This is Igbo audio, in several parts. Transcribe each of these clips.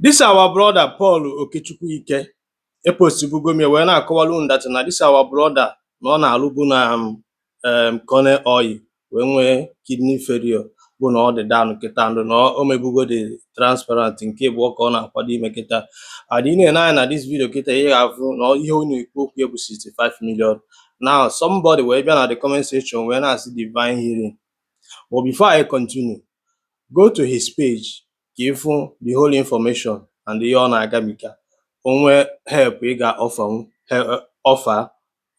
This our brother Paul Okechukwu Ike epostibugo m ya wee na-akọwara unu that na this our brother na ọ na-alụbu na Colonel Oil wee nwee kidney failure, bụ na ọ dị down kịta, ndụ na o mebugo the transplant nke abụọ ka ọ na-akwado ime kịta. And ị na-ene anya na this video kịta, ị ga-afụ na ihe ọ na-ekwu okwu ya bụ 65 million. Now somebody wee bịa na the comment section wee na-asị divine healing. But before I continue, go to his page ka ịfụ the whole information and ihe ọ na-agabiga. Onwe help ị ga-offer, offer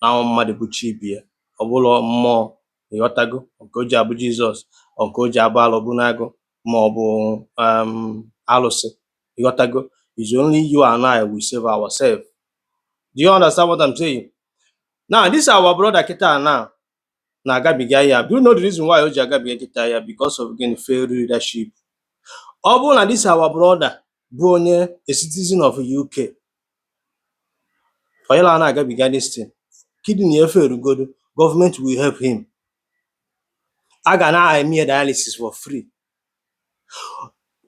na mmadụ bụ chi ibe ya, ọ bụlọ mmụọ, ịghọtago? Nke o ji abụ Jizọs, nke o ji abụ alọbunagụ, ma ọ bụ alụsị, ịghọtago? It's only you and I will save ourselves. Do you understand what I'm saying? Now this our brother kịta now na-agabiga ya. Do you know the reason why o ji agabiga kịta ya? Because of gịnị? Failed leadership. Ọ bụrụ na this our brother bụ onye a citizen of UK, onye na-agabiga this thing, kidney eferugodo, government will help him. A ga na-eme ya dialysis for free.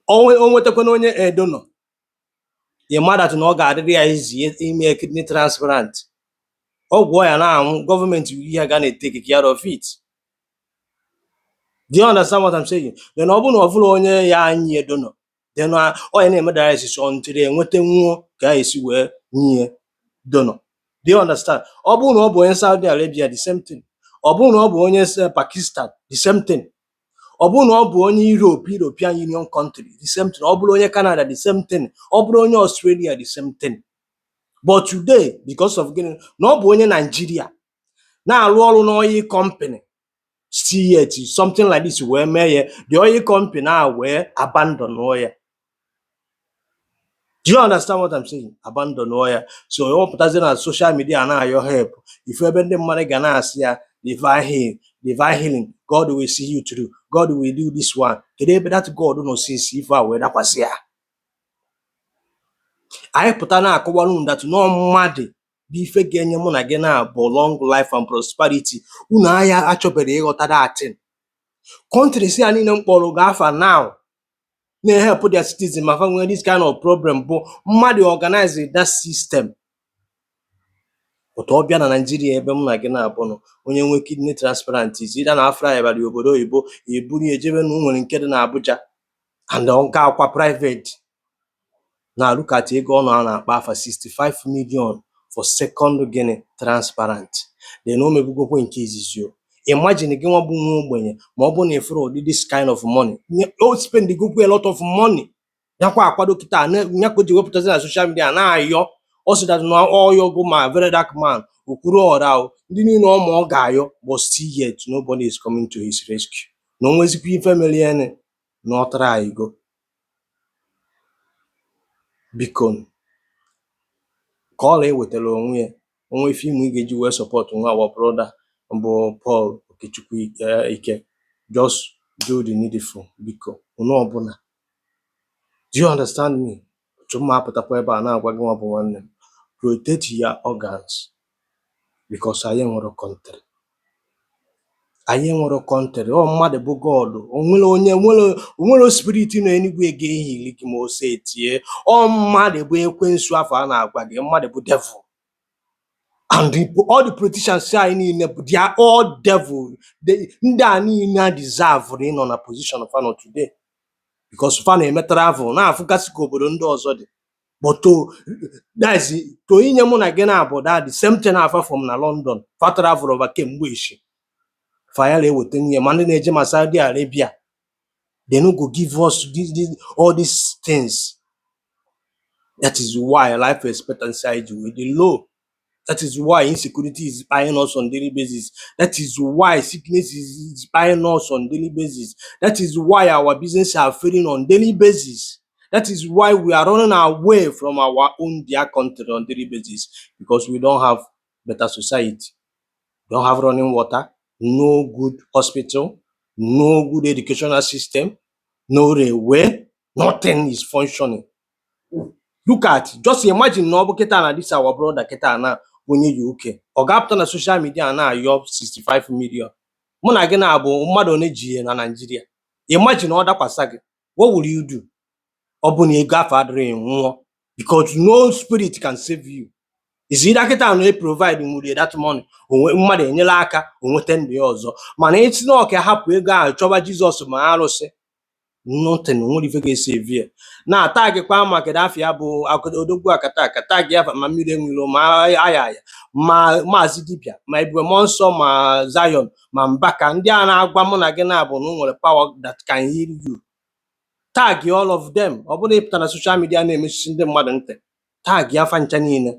O nwetakwana onye edo nọ, ị ma that na ọ ga-adịrị ya easy ime kidney transplant. Ọgwụ ya na-anwụ, gọọmenti ihe ga na-etake care of it. Do you understand what I'm saying? Then ọ bụrụ na ọ bụrụ onye ya anyị edo nọ, then ọ ya na-eme dialysis until enweta nwuo ka a esi wee nye donor. Do you understand? Ọ bụrụ na ọ bụ onye Saudi Arabia, the same thing. Ọ bụrụ na ọ bụ onye Pakistan, the same thing. Ọ bụrụ na ọ bụ onye Europe, European Union country, the same thing. Ọ bụrụ onye Canada, the same thing. Ọ bụrụ onye Australia, the same thing. But today, because of gịnị? Na ọ bụ onye Nigeria na-arụ ọrụ n'oil company, still yet something like this wee mee ya, the oil company a wee abandon ya. Do you understand what I'm saying? Abandon ya. So ọ pụtazie na social media na-ayọ help. Ife ebe ndị mmadụ ga na-asị ya divine healing, divine healing, God will see you through, God will do this one. Kedu ebe that God nọ since ife a wee dakwasị ya? Anyị pụta na-akọwara unu that nọọ mmadụ bụ ife ga-enye mụ na gị na-abụ long life and prosperity. Unu anya achọbere ịghọta that thing. Countries ya niile m kpọrọ gị afa now na-help their citizen ma fa nwee this kind of problem bụ mmadụ organize that system. But ọ bịa na Nigeria ebe mụ na gị na-abụ nọ, onye nwee kidney transplant is either na afra ya bara obodo oyibo, eburu ya ejebe na o nwere nke dị na Abuja, and nke akwa private na look at ego ọ nọ a na-akpa afa 65 million for second gịnị? Transplant. Then o mebugokwe nke izizi o. Imagine gị nwa bụ nwa ogbenye, ma ọ bụ na ịfụrụ ụdị this kind of money, o spend gokwe a lot of money yakwa akwado kịta ya ka o ji wepụtazi na social media na-ayọ. Ọ sị that na ọyọgo ma very dark man okwuru ọra o, ndị niile ọ ma ọ ga-ayọ, but still yet nobody is coming to his rescue. Na o nwezikwa ife mere ya na ọ try go. Biko, ka ọ na-ewetara onwe ya onwe ife ime ị ga-eji wee support nwa our brother bụ Paul Okechukwu Ike, just do the needful, biko, onye ọbụla. Do you understand me? Otu mma apụtakwa ebe a na-agwa gị nwa bụ nwanne m, protect your organs, because anyị nwere country, anyị nwere country. Ọ mmadụ bụ God. Onwere onye nwere, onwere spirit nọ enigwe ga-ehili gị ma o setie. Ọ mmadụ bụ ekwensu afọ a na-agwa gị, mmadụ bụ devil. And all the politicians anyị niile bụ, they are all devil. Ndị a niile deserve ịnọ na position fa nọ today because fa na-eme travel na-afụgasị ka obodo ndị ọzọ dị. But to that is to inye mụ na gị na-abụ that the same thing afa from na London fa travel over kemgbe echi fa ya na-eweta nwunye ma ndị na-eje ma Saudi Arabia, they no go give us this, all these things. That is why life expectancy anyị ji wee dị low. That is why insecurity is buying us on daily basis. That is why sickness is buying us on daily basis. That is why our business are failing on daily basis. That is why we are running away from our own dear country on daily basis, because we don't have better society. We don't have running water, no good hospital, no good educational system, no railway, nothing is functioning. Look at, just imagine na ọ bụ kịta na this our brother kịta na onye UK, ọ ga-apụta na social media na-ayọ 65 million? Mụ na gị na-abụ mmadụ one ji ya na Nigeria. Imagine ọ dakwasa gị, what will you do? Ọ bụ na ego afọ adịrị, nwụọ, because no spirit can save you. Is either kịta na e provide nwere that money, onwe mmadụ enyela aka o nweta ndụ ya ọzọ. Mana esi na ọka hapụ ego ahụ chọba Jizọs ma arụsị, nothing nwere ife ga-esave ya. Na tagịkwa ma kedu afọ ya bụ odogwu akata aka, tag ya ma mmiri enwilo, ma aya aya, ma maazị dibịa, ma ebube mmụọ nsọ, ma Zion, ma Mbaka, ndị a na-agwa mụ na gị na-abụ na o nwere power that can heal you. Tag all of them. Ọ bụrụ ịpụta na social media na-emesisi ndị mmadụ ntị, tag afa ncha niile.